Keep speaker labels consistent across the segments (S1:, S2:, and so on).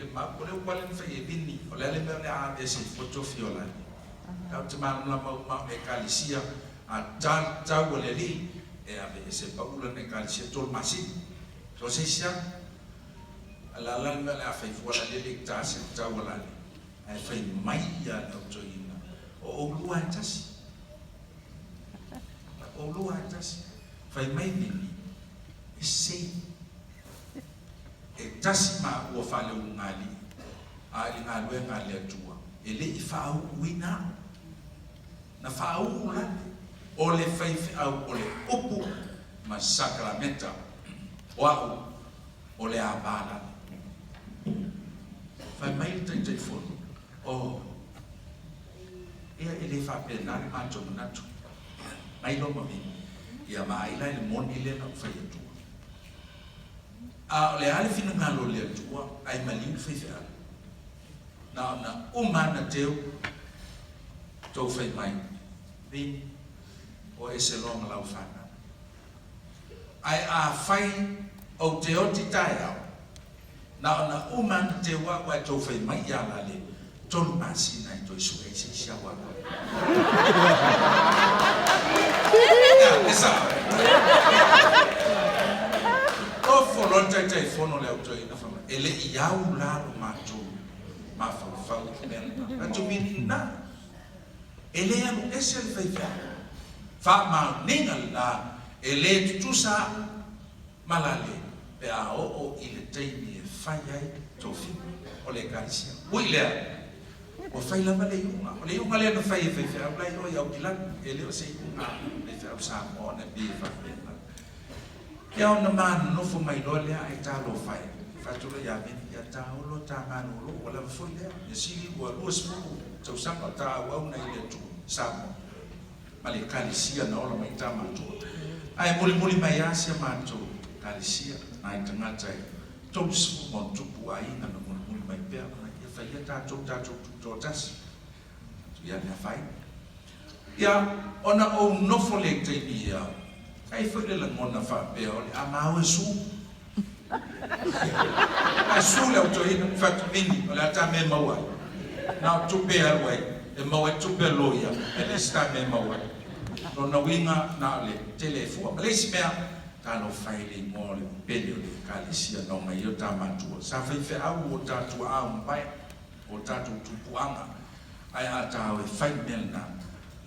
S1: le mapu, o le upu lava lea na fai e Vini, o le a le mea o le a aveese ai fua tofi o Lale? Tatou te malamalama uma o le Ekalesia a ta le tau a le Alii, e aveese e pau lana Ekalesia tolu masina. So o se isi lava, a le a la le mea o le a fai fua Lale le i ta se tau a Lale, ae fai mai ia le au toeaina, o oulua e tasi. O oulua e tasi. Fai mai Vini, e same. E tasi maua faaleulugalii, a i le galuega a le Atua, e le i faauuina au. Na faauu lale o le faifeau o le upu ma sakarameta o au o le ava lale. Fai mai le Taitaifono, Oh, ia e le faapena le matou manatu. Mai loa ma Vini, ia vaai la i le moni lea na ou fai atua. A o le a le finagalo o le Atua ae maliu le faifeau? Na ona uma ana teu tou fai mai, Vini, o ese loa ma lau fanau. Ae afai ou te oti taeao, na ona uma ana teu au ae tou fai mai ia Lale, tolu masina e toe sue ai se isi au ala. Ia, e sao. Ofo loa le Taitaifono o le Au Toeaina fai mai, e le i au la lo matou mafaufau i le mea lena. Atu Vini, na, e le alu ese le faifeau. Faamaoniga lena, e le tutusa au ma Lale pe a oo i le taimi e fai ai tofiga o le Ekalesia. Ui lea, ua fai lava le iuga. O le iuga lea na fai e faifeau la i o i Aukilani, e le o se iuga a faifeau Samoa ona e pei e faapena. Ia ona manonofo mai loa lea ae talofa e, fatu loa ia Vini, ia taolo ta malolo, ua lava foi lea. Mea sili ua 20 tausaga o ta auauna i le atunuu Samoa ma le Ekalesia na ola mai ta matua. Ae mulimuli mai lava si a matou Ekalesia, nai tagata e 30 ma ona tupu aiga na mulimuli mai pea ona ia faia tatou tatou tutoatasi. Ia mea fai. Ia, ona ou nofo lea i taimi ia, ai foi le lagona faapea o le a maua e su. Ae su le au toeaina, fai atu, Vini, o le a ta mea e maua ai? Na o tupe e alu ai, e maua ai tupe a loia, e leai se ta mea e maua ai. Lona uiga, na o le tele e fua. Ma le isi mea, talofa e le igoa o le pele o le Ekalesia na omai ai o ta matua. Sa faifeau o ta tuaa ua mavae. o tatou tupuaga, ae a ta o e fai le mea lena,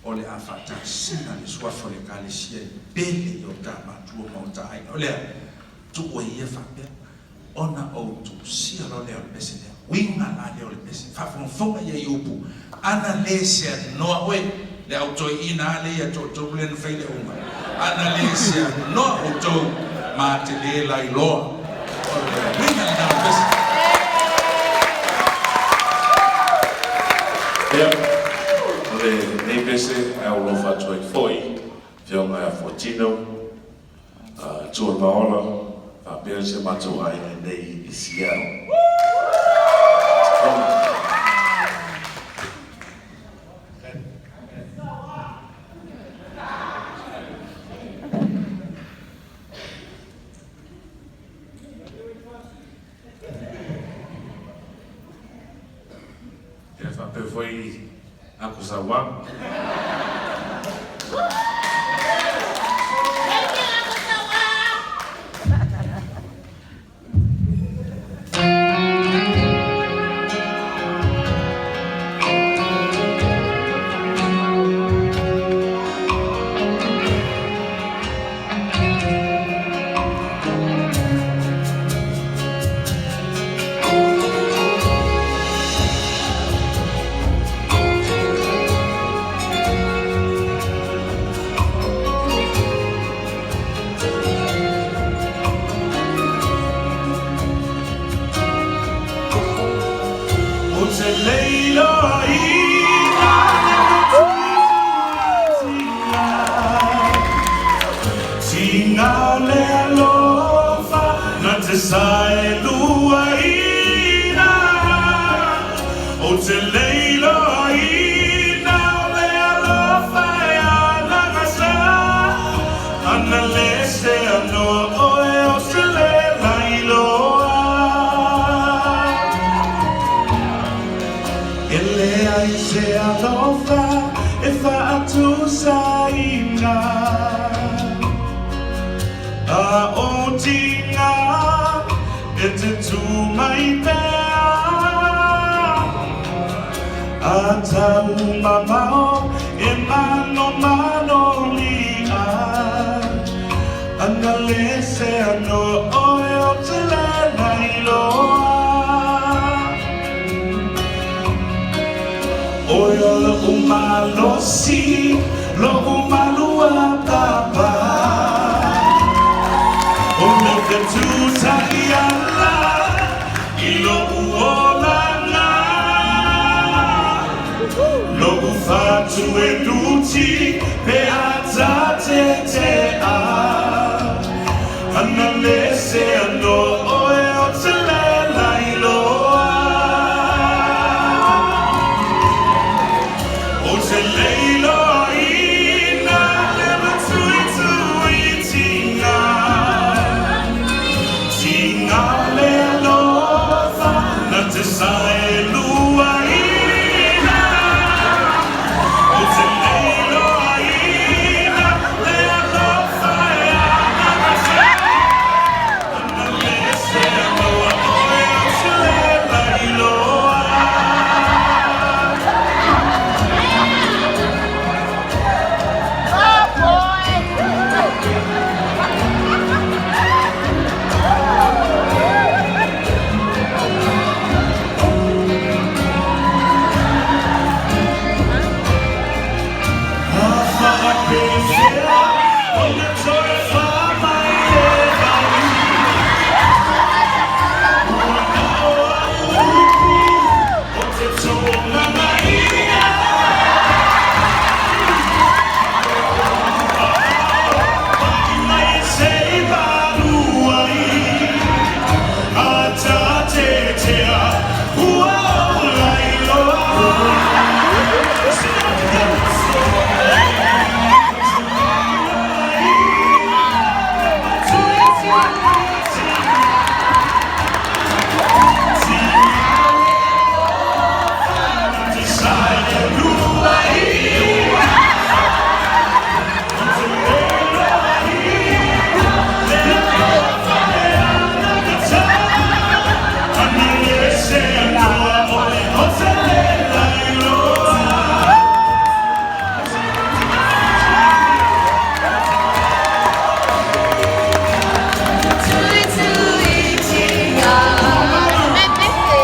S1: o le a faatasina le suafa o le Ekalesia e pele i o ta matua ma o ta aiga. O lea, tuu ai ia faapea, ona ou tuusia loa lea o le pese lea. Uiga la lea o le pese. Faafogafoga ia i upu, ana le seanoa oe, le au toeaina a lea ia toatolu lea na fai le uga, ana le seanoa outou, ma te le lailoa. O le uiga lena o le pese.
S2: Ia, o lenei pese e aualofa atu ai foi i Afioga ia Fuatino, Tua Paola, faapea si o matou aiga i nei i Seattle. Ia faapea foi Uncle Sawa.
S3: Thank you, Uncle Sawa!
S2: Ou te leiloaina le Tinga o le alofa na te saeluaina. Ou te leiloaina o le alofa e anagasa. Ana le se anoa oe o se le lailoa. leai se alofa e faatusaina. A o tiga e te tū mai pea. A tau mamao e manomano li'a. Ana le se ano oe o te le nailoa. Oe o lo'u malosi, lo'u malua papa. O le te tūtai ala i lo'u olaga. Lo'u fatu e luti pe a tate te a. Ana le se ano oe o te le lailoa. O te leiloa ina le matui tui tinga. Tinga le alofa na te saelua ina. O te leiloa ina le alofa e ana. Ana le se aloa oe o te le lailoa.
S3: Oh boy!
S2: Whakapēwhea o na toe whamai e au. Ua nao au upu o te tōnga maia. Mai mai se i valuai. A tate tea ua o lailoa.
S3: Tui tui tinga. Mepese.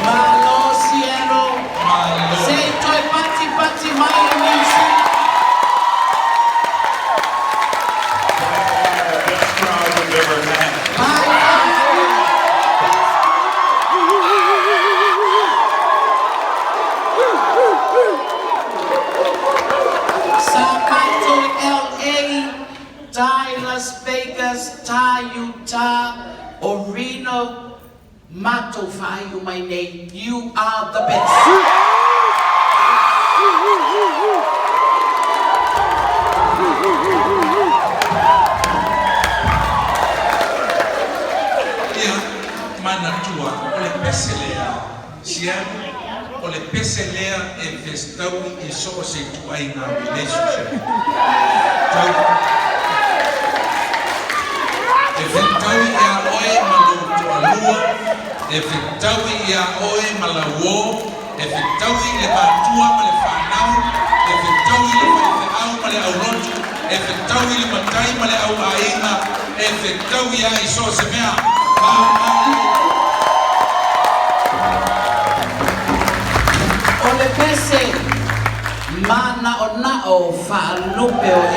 S4: Malo Seattle.
S1: Malo.
S4: Se i toe pati pati mai e New Zealand.
S1: Best crowd we've ever had.
S4: Bye. Sa matou LA, tai Las Vegas, tai Utah, Orino, matou faaiu mai nei. You are the best.
S1: Ia, manatua, o le pese lea, Seattle, o le pese lea e festaui i so o se ituaiga relationship. Tau. E fetaui iā oe ma lou toalua, e fetaui iā oe ma lau uō, e fetaui i le matua ma le fanau, e fetaui i le faifeau ma le aulotu, e fetaui i le matai ma le auaiga, e fetaui lava i so o se mea. Malo.
S4: Manaʻonaʻo faalupe o.